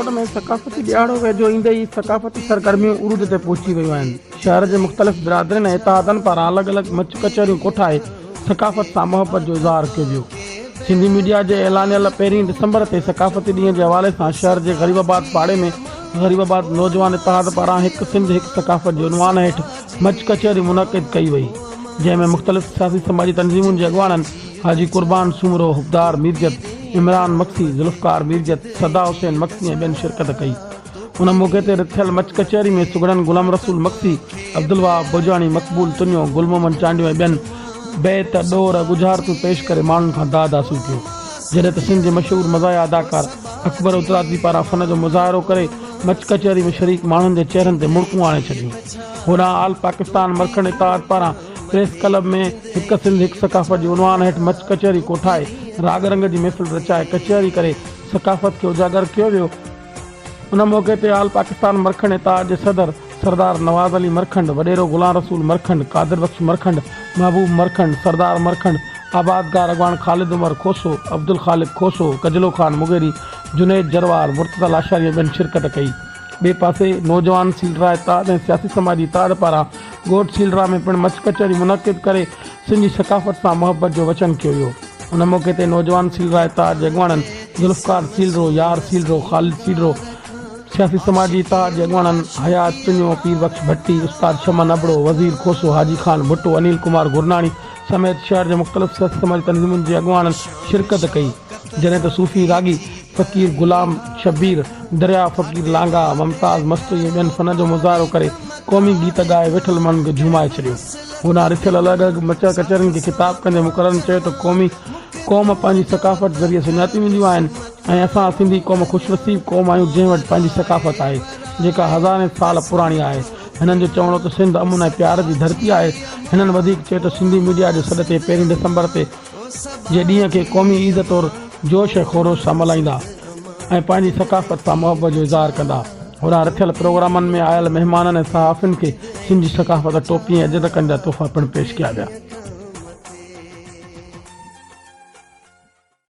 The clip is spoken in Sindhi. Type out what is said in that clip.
ڪوٽ ۾ ثقافتي ڏهاڙو ويجهو ايندي ئي ثقافتي سرگرميون عروج تي پهچي ويون آهن. شهر جي مختلف برادرين ۽ اتحادن پاران الڳ الڳ مچ ڪچهريون ڪوٺائي ثقافت سان محبت جو اظهار ڪيو ويو. سنڌي ميڊيا جي اعلانيل پهرين ڊسمبر تي ثقافتي ڏينهن جي حوالي سان شهر جي غريب آباد پاڙي ۾ غريب آباد نوجوان اتحاد پاران هڪ سنڌ هڪ ثقافت جي عنوان هيٺ مچ ڪچهري منعقد ڪئي وئي جنهن ۾ مختلف سياسي سماجي تنظيمن جي اڳواڻن حاجي قربان سومرو، حبدار ميرجت، عمران مگسي، ذوالفقار ميرجت، صدا حسين مگسي ۽ ٻين شرڪت ڪئي. ان موقعي تي رٿيل مچ ڪچهري ۾ سگهڙن غلام رسول مگسي، عبدالوهاب ڀوڄاڻي، مقبول تنيو، گل محمد چانڊيو ۽ ٻين بيت، ڏور، ڳجهارتون پيش ڪري ماڻهن کان داد حاصل ڪيو. جڏهن ته سنڌ جي مشهور مزاحيه اداڪار اڪبر اترادي پاران فن جو مظاهرو ڪري مچ ڪچهري ۾ شريڪ ماڻهن جي چهرن تي مڙڪون آڻي ڇڏيون. هوڏانهن آل پاڪستان مرکنڊ اتحاد پاران پريس ڪلب ۾ هڪ سنڌ هڪ ثقافت جي عنوان هيٺ مچ ڪچهري ڪوٺائي راڳ رنگ جي محفل رچائي ڪچهري ڪري ثقافت کي اجاگر ڪيو ويو. ان موقعي تي آل پاڪستان مرکنڊ اتحاد جي صدر سردار نواز علي مرکنڊ، وڏيرو غلام رسول مرکنڊ، قادر بخش مرکنڊ، محبوب مرکنڊ، سردار مرکنڊ، آبادگار اڳواڻ خالد عمر کوسو، عبدالخالق کوسو، ڪجلو خان مغيري، جنيد جروار، مرتضيٰ لاشاري ۽ ٻين شرڪت ڪئي. ٻئي پاسي نوجوان سيلرا اتحاد ۽ سياسي سماجي اتحاد پاران ڳوٺ سيلرا ۾ پڻ مچ ڪچهري منعقد ڪري سنڌ جي ثقافت سان محبت جو وچن ڪيو ويو. ان موقعي تي نوجوان سيلرا اتحاد جي اڳواڻن ذوالفقار سيلرو، يار سيلرو، خالد سيلرو، سياسي سماجي اتحاد جي اڳواڻن حيات تنيو، پير بخش ڀٽي، استاد شمن ابڙو، وزير کوسو، حاجي خان ڀٽو، انيل ڪمار گرناڻي سميت شهر جي مختلف سياسي سماجي تنظيمن جي اڳواڻن شرڪت ڪئي. جڏهن ته صوفي راڳي فقير غلام شبير، درياء فقير لانگاهه، ممتاز مستوئي ۽ ٻين فن جو مظاهرو ڪري قومي گيت ڳائي ويٺل ماڻهن کي جهومائي ڇڏيو. هوڏانهن رٿيل الڳ الڳ مچ ڪچهرين کي خطاب ڪندي مقررن چيو ته قومي قوم پنهنجي ثقافت ذريعي سڃاتيون وينديون آهن ۽ اسان سنڌي قوم خوش نصيب قوم آهيون جنهن وٽ پنهنجي ثقافت آهي جيڪا هزارين سال پراڻي آهي. هنن جو چوڻ هو ته سنڌ امن ۽ پيار جي ڌرتي آهي. هنن وڌيڪ چيو ته سنڌي ميڊيا جي سڏ تي پهرين ڊسمبر تي جي ڏينهن کي قومي عيد طور جوش ۽ خروش سان ملهائيندا ۽ پنهنجي ثقافت سان محبت جو اظهار ڪندا. هوڏانهن رٿيل پروگرامن ۾ آيل مهمانن ۽ صحافين کي سنڌي ثقافت ٽوپي ۽ اجرڪن جا تحفا پڻ پيش ڪيا ويا.